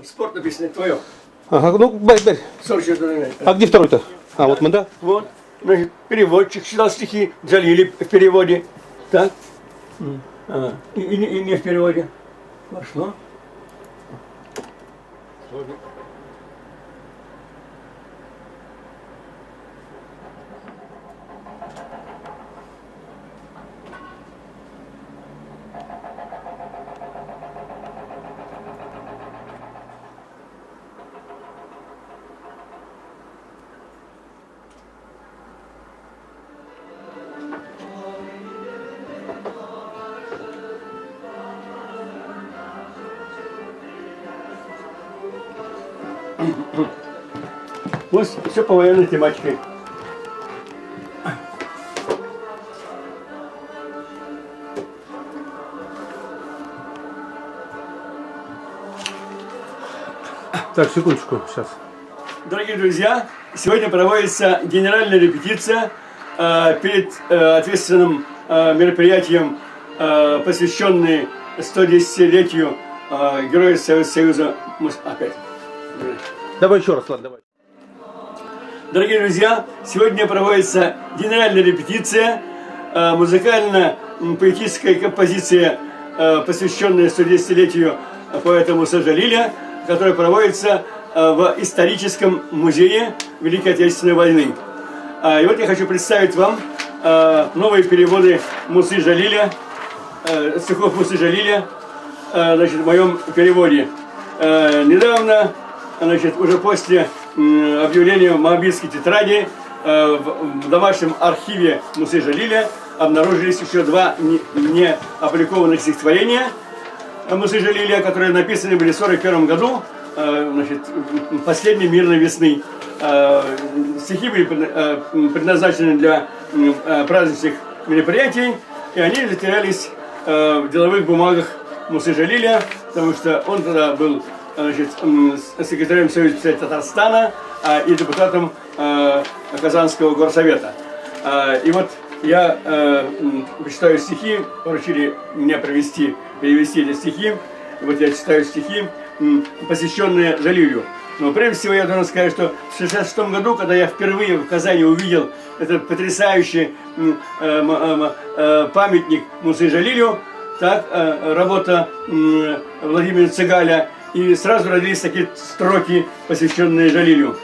Спорт написано, твое. Ага, ну, бери. А где второй-то? А, вот мы, да? Вот. Значит, переводчик читал стихи Джалили в переводе. Так. И не в переводе. Пошло. Вот все по военной тематике. Так, секундочку, сейчас. Дорогие друзья, сегодня проводится генеральная репетиция перед ответственным мероприятием, посвященной 110-летию Героя Советского Союза. Опять. Давай еще раз, ладно, давай. Дорогие друзья, сегодня проводится генеральная репетиция, музыкально-поэтическая композиция, посвященная 110-летию поэта Мусы Джалиля, которая проводится в историческом музее Великой Отечественной войны. И вот я хочу представить вам новые переводы Мусы Джалиля, стихов Мусы Джалиля, значит, в моем переводе. Недавно, значит, уже после объявления Моабитской тетради в домашнем архиве Мусы Джалиля обнаружились еще два не опубликованных стихотворения Мусы Джалиля, которые написаны были в 1941 году, значит, последней мирной весны. Стихи были предназначены для праздничных мероприятий, и они затерялись в деловых бумагах Мусы Джалиля, потому что он тогда был, значит, секретарем Союза писателей Татарстана и депутатом Казанского горсовета. И вот я читаю стихи, поручили мне перевести эти стихи. Вот я читаю стихи, посвященные Джалилю. Но прежде всего я должен сказать, что в 1966 году, когда я впервые в Казани увидел этот потрясающий памятник Мусы Джалилю, так, работа Владимира Цыгаля, и сразу родились такие строки, посвященные Джалилю.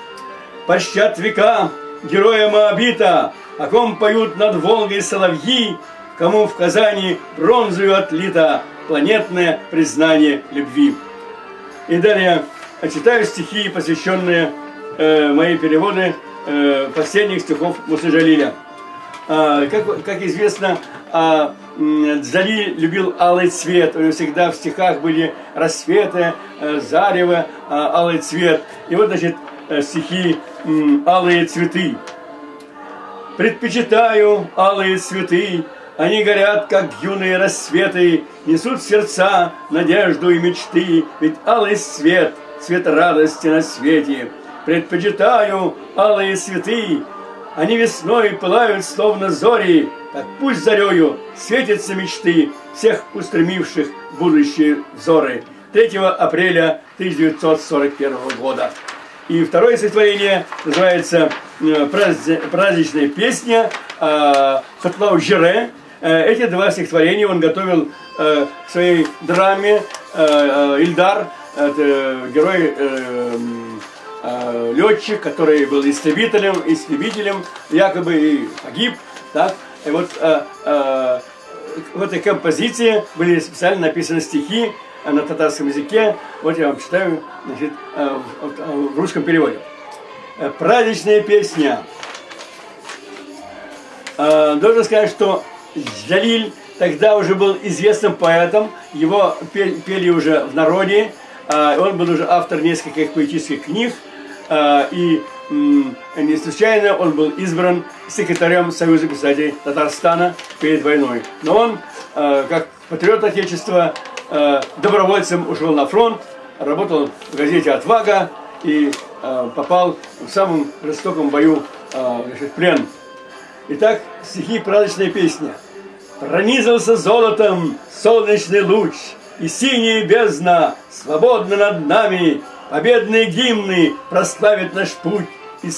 «Почтят века героя Моабита, о ком поют над Волгой соловьи, кому в Казани бронзою отлито планетное признание любви». И далее читаю стихи, посвященные мои переводы последних стихов Мусы Джалиля. Как известно, Джалиль любил алый цвет. У него всегда в стихах были рассветы, зарево, алый цвет. И вот, значит, стихи «Алые цветы». «Предпочитаю алые цветы, они горят, как юные рассветы, несут в сердца надежду и мечты, ведь алый цвет, цвет радости на свете. Предпочитаю алые цветы, они весной пылают, словно зори, так пусть зарею светятся мечты всех устремивших в будущие взоры». 3 апреля 1941 года. И второе стихотворение называется «Праздничная песня» Котлау Жире. Эти два стихотворения он готовил к своей драме «Ильдар», это герой, летчик, который был истребителем, якобы и погиб. Так? И вот в этой композиции были специально написаны стихи на татарском языке. Вот я вам читаю, значит, в русском переводе. «Праздничная песня». Должен сказать, что Джалиль тогда уже был известным поэтом, его пели уже в народе, он был уже автор нескольких поэтических книг, и не случайно он был избран секретарем Союза писателей Татарстана перед войной. Но он, как патриот Отечества, добровольцем ушел на фронт, работал в газете «Отвага» и попал в самом жестоком бою, значит, в плен. Итак, стихи «Праздничная песня». «Пронизался золотом солнечный луч, И синяя бездна свободна над нами, победные гимны прославят наш путь, и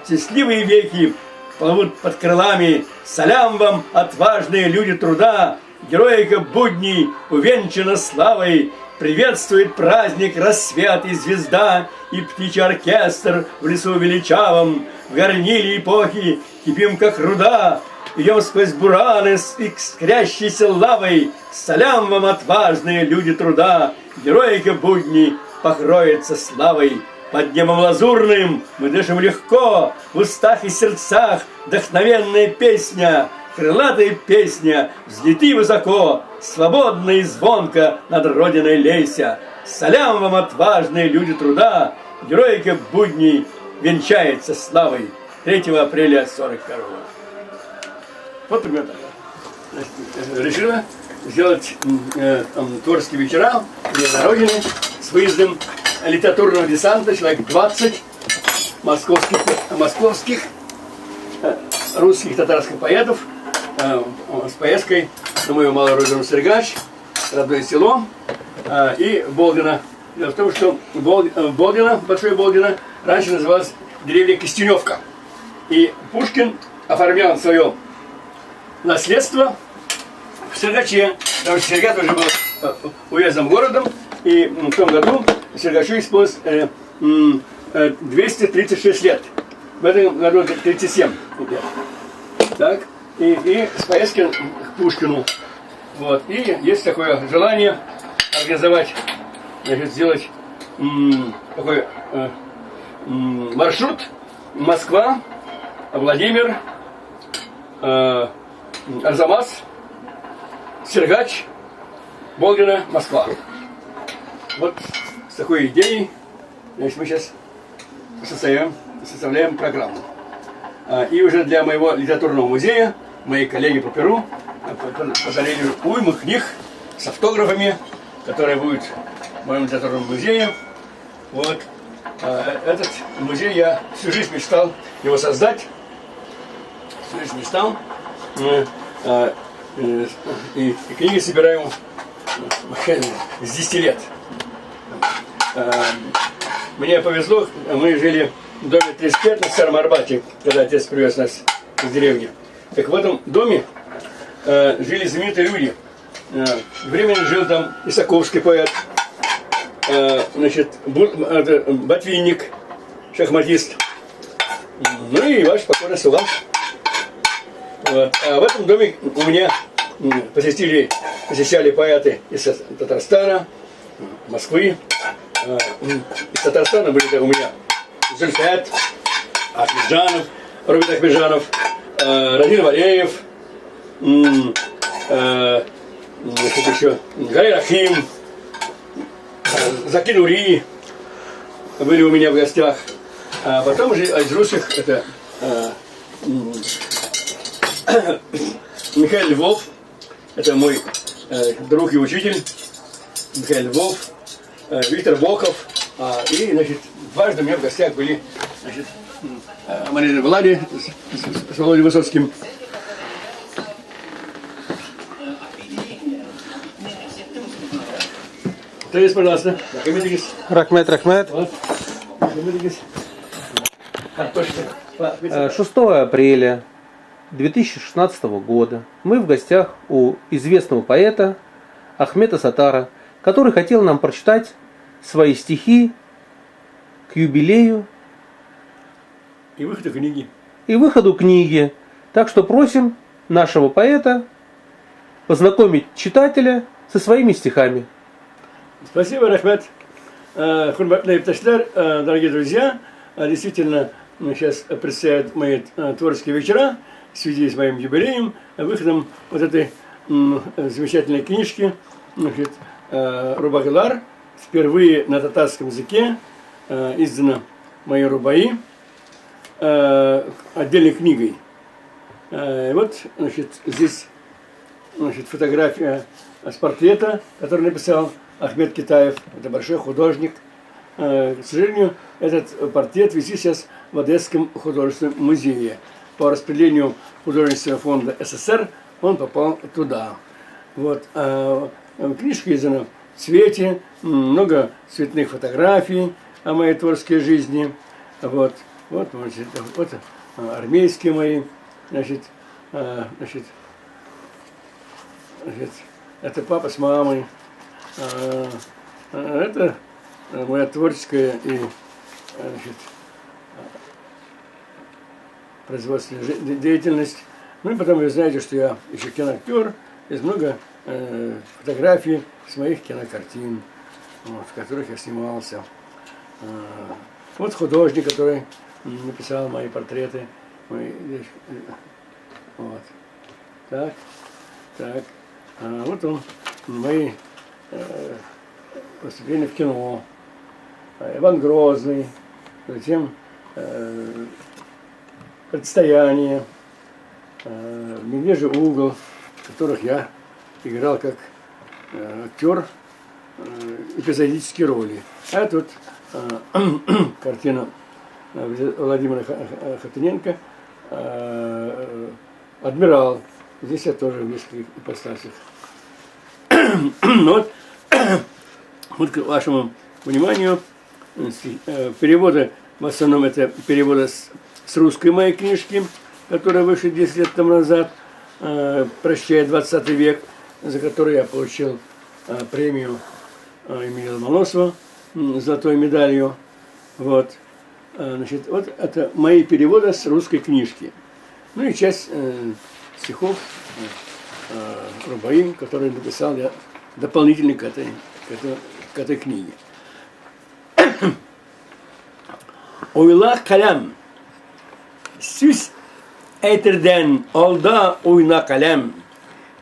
счастливые веки плывут под крылами. Салям вам, отважные люди труда, героика будней увенчана славой. Приветствует праздник рассвет и звезда, и птичий оркестр в лесу величавом. В горниле эпохи кипим, как руда, идем сквозь бураны с искрящейся лавой. Салям вам, отважные люди труда, героика будней покроется славой. Под небом лазурным мы дышим легко, в устах и сердцах вдохновенная песня, крылатая песня, взлети высоко, свободно и звонко над родиной лейся. Салям вам, отважные люди труда, героика будней венчается славой. 3 апреля 1941. Вот примерно так. Решила сделать творческие вечера на родине с выездом литературного десанта, человек 20 московских русских, татарских поэтов с поездкой на мою малую родину Сергач, родное село, и Болдино. Дело в том, что Болдино, Большое Болдино, раньше называлась деревня Кистеневка. И Пушкин оформлял свое наследство в Сергаче, потому что Сергач уже был уездным городом, и в том году Сергачу исполнилось 236 лет. В этом году 37 лет. Так, и с поездки к Пушкину. Вот. И есть такое желание организовать, значит, сделать такой маршрут: Москва, Владимир, Арзамас, Сергач, Болдино, Москва. Вот с такой идеей, значит, мы сейчас составляем программу. И уже для моего литературного музея мои коллеги по Перу подарили уйму книг с автографами, которые будут в моем литературном музее. Вот. Этот музей я всю жизнь мечтал его создать. Всю жизнь мечтал. И книги собираем с 10 лет. Мне повезло, мы жили в доме 35 на Старом Арбате, когда отец привез нас из деревни. Так в этом доме жили знаменитые люди. Временно жил там Исаковский поэт, значит, Ботвинник, шахматист, ну и ваш покорный слуга. Вот. А в этом доме у меня посещали поэты из Татарстана, Москвы. Из Татарстана были у меня Зульфет Ахмеджанов, Роберт Ахмеджанов, Радин Валеев, еще Гарри Рахим, Заки Нури были у меня в гостях. А потом уже из русских это Михаил Львов, это мой друг и учитель, Михаил Львов, Виктор Волков, и, значит, дважды у меня в гостях были, значит, Марина Влади с Володей Высоцким. То есть, пожалуйста. Рахмет, рахмет. 6 апреля 2016 года мы в гостях у известного поэта Ахмета Саттара, который хотел нам прочитать свои стихи к юбилею и выходу книги. И выходу книги. Так что просим нашего поэта познакомить читателя со своими стихами. Спасибо, Рахмет. Хурматные иптәшләр, дорогие друзья, действительно, сейчас предстоят мои творческие вечера в связи с моим юбилеем, выходом вот этой замечательной книжки, значит, «Рубагылар», впервые на татарском языке издана мои рубаи отдельной книгой. И вот, значит, здесь, значит, фотография с портрета, который написал Ахмед Китаев, это большой художник. К сожалению, этот портрет висит сейчас в Одесском художественном музее. По распределению художественного фонда СССР он попал туда. Вот. Книжка издана цвете, много цветных фотографий о моей творческой жизни. Вот, вот, вот, армейские мои, значит, значит, значит, это папа с мамой, это моя творческая и, значит, производственная деятельность. Ну и потом вы знаете, что я еще киноактер, есть много фотографий с моих кинокартин, вот, в которых я снимался. Вот художник, который написал мои портреты. Мои, вот. Так, так. А вот он, мои выступления в кино. Иван Грозный, затем Предстояние, Медвежий угол, в которых я играл как актер эпизодические роли. А это вот картина Владимира Хатыненко «Адмирал». Здесь я тоже в нескольких ипостасях. Вот, вот к вашему вниманию переводы, в основном это переводы с русской моей книжки, которая вышла 10 лет тому назад, «Прощай, 20 век», за которую я получил премию имени Ломоносова золотой медалью. Вот. Значит, вот это мои переводы с русской книжки. Ну и часть стихов рубаи, которые написал я дополнительно к этой книге. Уйла каләм, сүз әйтердән алда уйна каләм,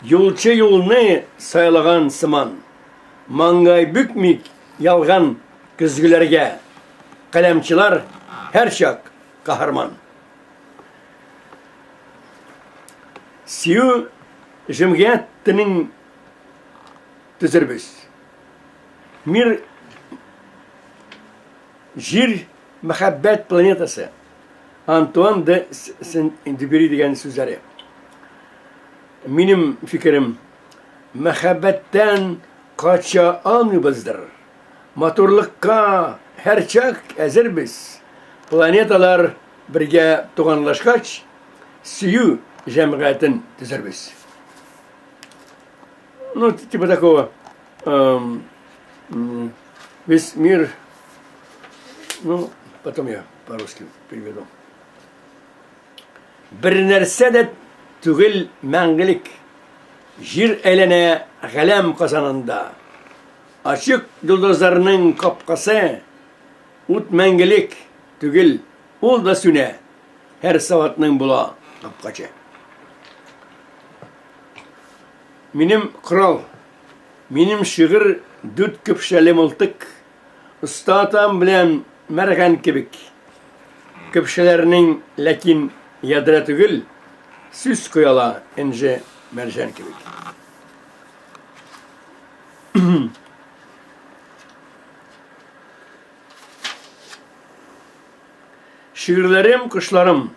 юлчы юлны сайлаган сыман, маңгай бөкмик ялган көзгеләргә, каләмчылар һәрчак каһарман. Сөю җәмгыятенең төзербез. Мир Җир мәхәббәт планетасы. Антуан де Сен-Экзюпери дигән сүзләре. Минем фикерем, мәхәббәттән кача алмыйбыздыр. Матурлыкка һәрчак әзербез. Планеталар бергә туганлашкач, сөю җәмгыятен төзербез. Ну, типа такого. Весь мир, ну, потом я по-русски переведу. Бер нәрсә дә түгел мәңгелек. Җир әйләнә галәм казанында. Ачык йолдызларның капкасы. Ут мәңгелек түгел, ул да сүнә. Һәр саватның була капкачы. Минем корал, минем шигырь дүрт көпшәле мылтык. Оста атам белән мәргән кебек. Көпшәләрнең ләкин ядрә түгел, сүз кояла энҗе мәрҗән кебек. Шигырьләрем, кошларым.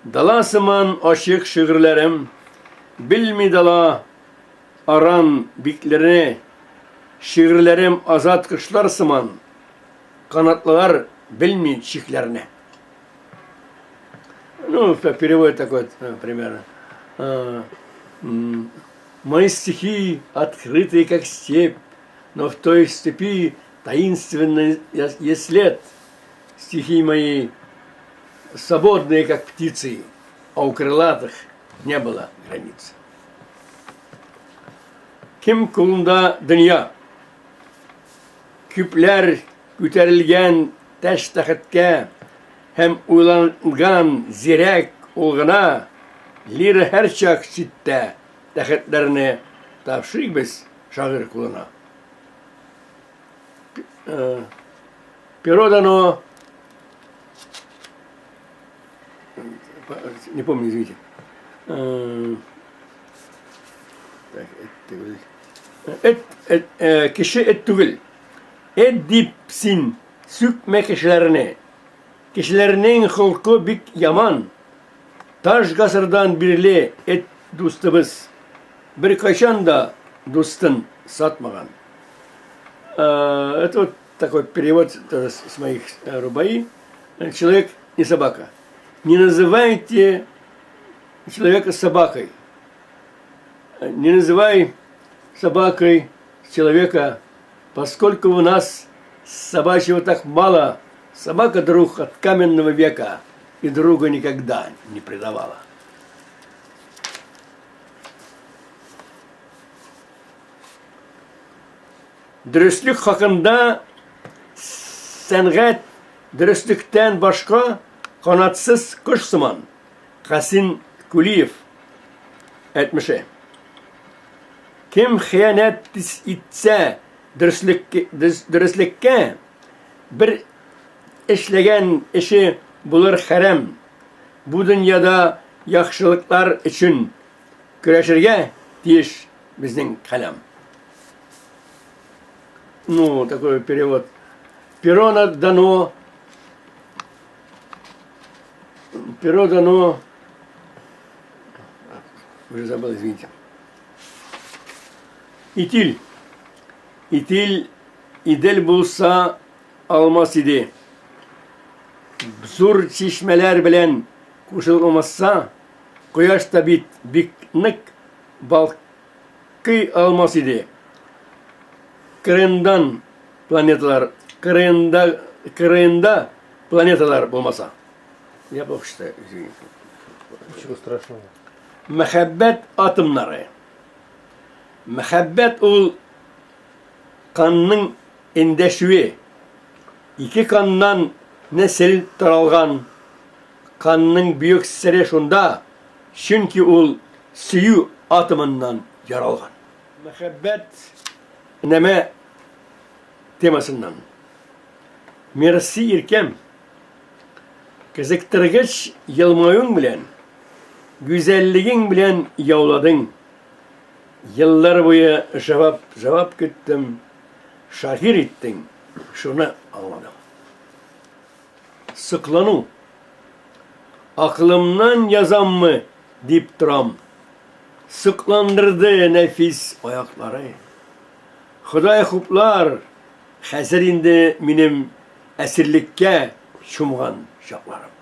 Дала сыман ачык шигырьләрем. Белми дала аран бикләрне. Шигырьләрем азат кошлар сыман. Канатлылар белми чикләрне. Ну, перевод такой примерно. Мои стихи открытые, как степь, но в той степи таинственный есть след. Стихи мои свободные, как птицы, а у крылатых не было границ. Кем кулында дөнья? Күпләр күтәрелгән тәш тәхеткә һәм уйланган зирәк ул гына, лира һәрчак читтә, тәхетләрне тапшырыйк без шагыйрь кулына. Перо дано, не помню, извините. Так, эт, эт, эт, кеше эт түгел. Эт дип син сүкмә кешеләрне. Кешеләрнең холкы бик яман. Таш гасырдан бирле эт дустыбыз. Беркайчан да дустын сатмаган. Это вот такой перевод тоже с моих рубаи. Человек не собака. Не называйте человека собакой. Не называй собакой человека, поскольку у нас собачьего так мало. Собака друг от каменного века и друга никогда не предавала. Дөреслек хакында сәнгать дөреслектән башка канатсыз кош сыман. Касин Кулиев әйтмеше. Кем хыянәт итсә дөреслеккә, бер эшләгән эше булыр хәрәм. Бу дөньяда яхшылыклар өчен көрәшергә тиеш безнең каләм. Ну, такой перевод. Перо дано, перо дано, уже забыл, извините. Итиль. Итиль, Идел булса алмас иде. Зур чишмәләр белән кушылмаса, кояш та бит бик нык балкый алмас иде. Кырыендан планеталар, кырыенда, кырыенда планеталар булмаса. Я плохо читаю, извините. Ничего страшного. Мәхәббәт атомнары. Мәхәббәт ул канның эндәшүе. Ике каннан нәсел таралган. Канның бөек сере шунда, чөнки ул сөю атомыннан яралган. Мәхәббәт нәмә темасыннан. Мерси иркәм, кызыктыргыч елмаюың белән, гүзәллегең белән яуладың. Еллар буе җавап, җавап көттем, шагыйрь иттең, шуны аңладым. Соклану. Акылымнан язаммы дип торам. Сокландырды нәфис аяклары. Ходай хуплар, хәзер инде минем әсирлеккә чумган чакларым.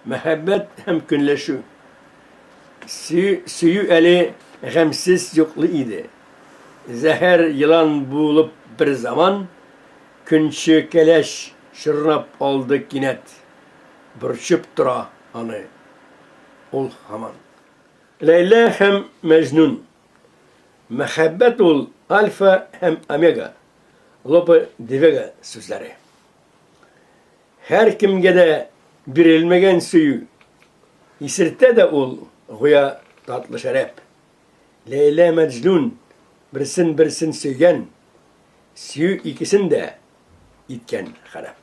Мәхәббәт һәм көнләшү. Сөю, сөю әле гамьсез йоклый иде. Зәһәр елан булып бер заман көнче кәләш чорнап алды кинәт. Борчып тора аны ул һаман. Ләйлә һәм Мәҗнүн. Мәхәббәт ул альфа һәм омега, Лопе де Вега сүзләре. Һәркемгә дә бирелмәгән сөю, Исертә дә ул гүя татлы шәраб. Ләйлә Мәҗнүн берсен-берсен сөйгән, Сөю икесен дә иткән харап.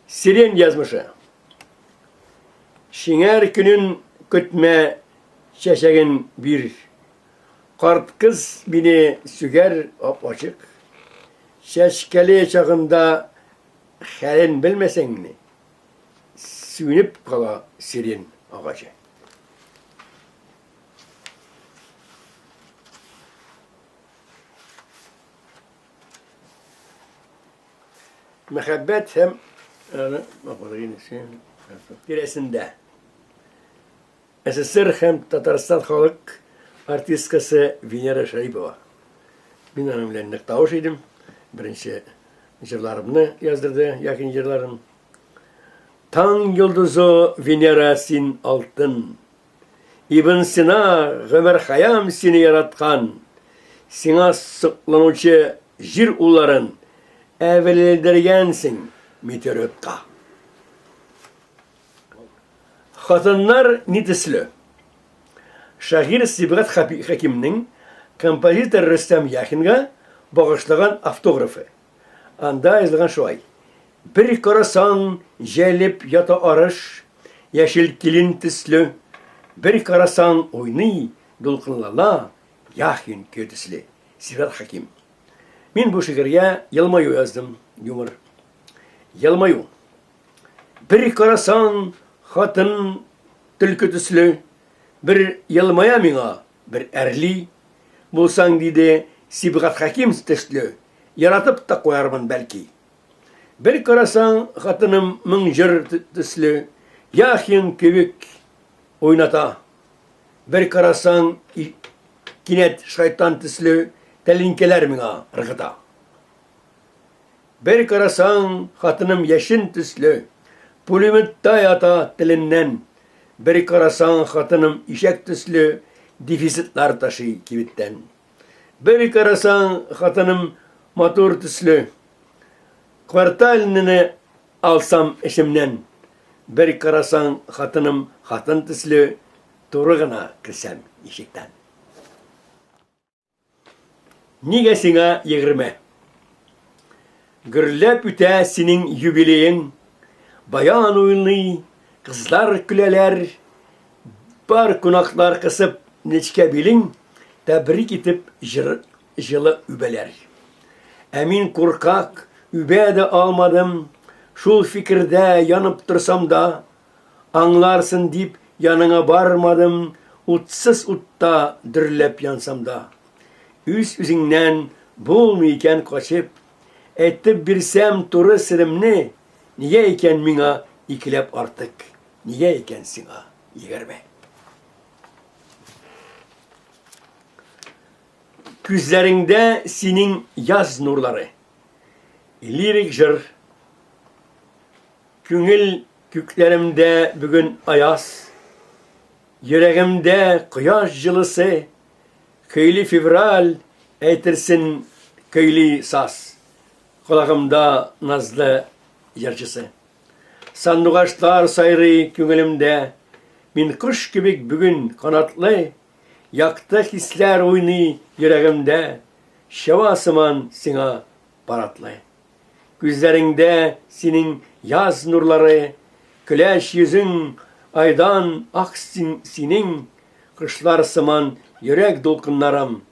Сирень язмышы. Шиңәр көнен көтмә, чәчәген бир. Карт кыз мине сүгәр ап-ачык. Чәчкәле чагында хәлен белмәсәңме, сүнеп кала сирень агачы. Мәхәббәт һәм тирәсендә. СССР һәм Татарстан халык артисткасы Венера Шәрипова. Мин аның белән нык тавыш идем. Беренче җырларымны яздырды, якын җырларын. Таң йолдызы Венера син алтын. Ибн Сина, Гомәр Хәям сине яраткан. Сиңа сокланучы җир улларын әверелдергәнсең метеоритка. Хатыннар ни төсле? Шагыйрь Сибгат Хәкимнең композитор Рөстәм Яхинга багышлаган автографы. Анда язылган шулай. Бер карасаң, җәлеп ята арыш, яшел килен төсле. Бер карасаң, уйный, дулкынлана, Яхин көе төсле. Сибгат Хәким. Мин бу шигырьгә елмаю яздым, юмор. Елмаю. Бер карасаң, хатын төлке төсле, бер елмая миңа, бер әрли. Булсаң, диде, Сибгат Хәким төсле, яратып та куярмын бәлки. Бер карасаң, хатыным моң җыр төсле, Яхин кебек уйната. Бер карасаң, кинәт шайтан төсле тәлинкәләр миңа ыргыта. Бер карасаң, хатыным яшен төсле, пулеметта ята теленнән. Бер карасаң, хатыным ишәк төсле, дефицитлар ташый кибеттән. Бер карасаң, хатыным матур төсле, квартальныйны алсам эшемнән. Бер карасаң, хатыным хатын төсле, туры гына керсәм ишектән. Нигә сиңа 20? Гөрләп үтә синең юбилеең. Баян уйный, кызлар көләләр. Бар кунаклар кысып нечкә билең, тәбрик итеп җыр, җылы үбәләр. Ә мин куркак, үбә дә алмадым. Шул фикердә янып торсам да, Аңларсын дип яныңа бармадым, Утсыз утта дөрләп янсам да. Үз-үзеңнән булмый икән качып, Әйтеп бирсәм туры серемне, Нигә икән миңа икеләп артык, Нигә икән сиңа 20? Күзләреңдә синең яз нурлары. Лирик җыр. Күңел күкләремдә бүген аяз, Йөрәгемдә кояш җылысы, Көйли февраль, әйтерсен көйли саз, Колагымда назлы җырчысы. Сандугачлар сайрый күңелемдә, Мин кош кебек бүген канатлы, Якты хисләр уйный йөрәгемдә, Чаба сыман сиңа паратлы. Күзләреңдә синең яз нурлары, Көләч йөзең айдан ак синең, Кошлар сыман йөрәк дулкыннарым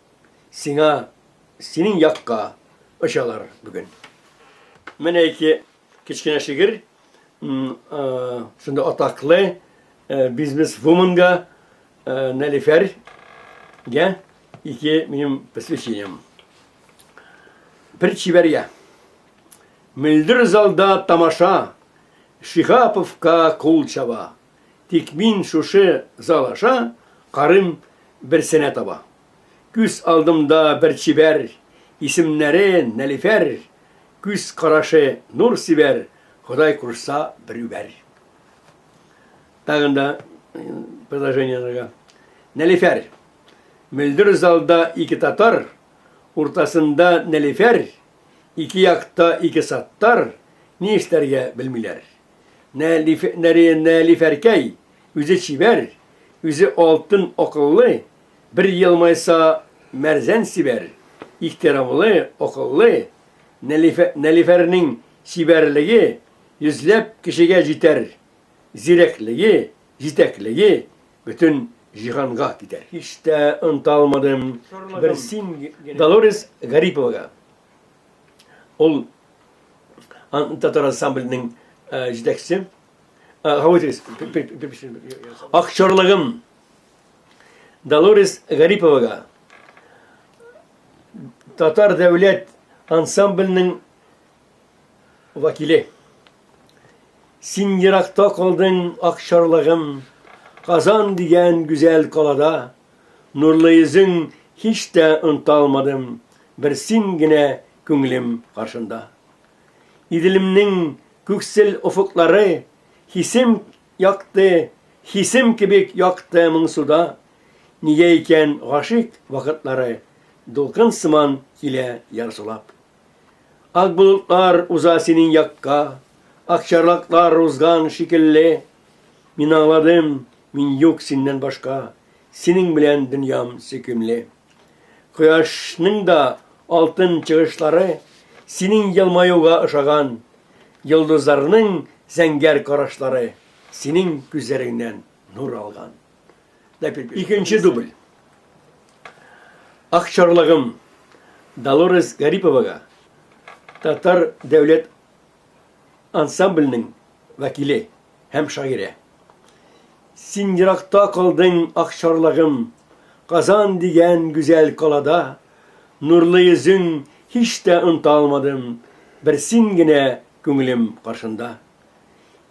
Сиңа, синең якка очалар бүген. Менә ике кечкенә шигырь, шунда атаклы бизнес-вуменга Нәлифәргә ике минем посвящением. Бер чибәргә. Мөлдер залда тамаша, Шиһаповка кул чаба. Тик мин шушы зал аша карыйм берсенә таба. Күз алдымда бер чибәр, исемнәре Нәлифәр, күз карашы нур сибәр, Ходай кушса бер үбәр. Тагын да предложение язарга. Нәлифәр. Мөлдер залда ике татар, Уртасында Нәлифәр, ике якта ике Саттар, ни эшләргә белмиләр. Нәлифәркәй үзе чибәр, үзе алтын акыллы, бер елмайса мәрзән сибәр, ихтирамлы, акыллы. Нәлифәрнең чибәрлеге йөзләп кешегә җитәр, зирәклеге, җитәклеге бөтен җиһанга китәр. Һич тә оныталмадым бер син генә. Долорес Гариповага. Ул татар ансамбльнең җитәкчесе. Гафу итегез. Акчарлыгым. Долорес Гариповага. Татар дәүләт ансамбльнең вәкиле. Син еракта калдың, акчарлыгым, Казан дигән гүзәл калада. Нурлы йөзең һич тә оныталмадым, Бер син генә күңелем каршында. Иделемнең күксел офыклары Хисем якты, хисем кебек якты моңсуда. Нигә икән гашыйк вакытлары Дулкын сыман килә ярсулап. Ак болытлар уза синең якка, Акчарлаклар узган шикелле. Мин аңладым, мин юк синнән башка, Синең белән дөньям сөйкемле. Кояшның да алтын чыгышлары Синең елмаюга ошаган, Йолдызларның зәңгәр карашлары Синең күзләреңнән нур алган. Икенче дубль. Ак чарлыгым Долорес Гариповага Татар дәүләт ансамбльнең вәкиле һәм шагыйрә. Син еракта калдың, ак чарлыгым, Казан дигән гүзәл калада. Нурлы йөзең һич тә оныталмадым, Бер син генә күңелем каршында.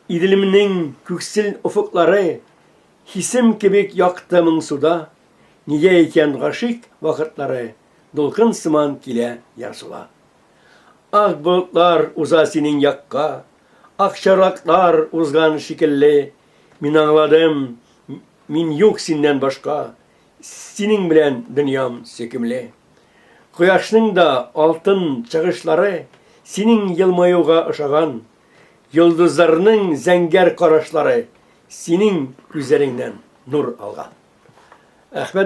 Иделемнең күксел офыклары Хисем кебек якты моңсуда, Нигә икән гашыйк вакытлары Дулкын сыман килә ярсула. Ак болытлар уза синең якка, Ак чарлаклар узган шикелле, Мин аңладым, мин юк синнән башка, Синең белән дөньям сөйкемле. Кояшның да алтын чыгышлары Синең елмаюга ошаган, Йолдызларның зәңгәр карашлары Синең күзләреңнән нур алган. Әхмәт.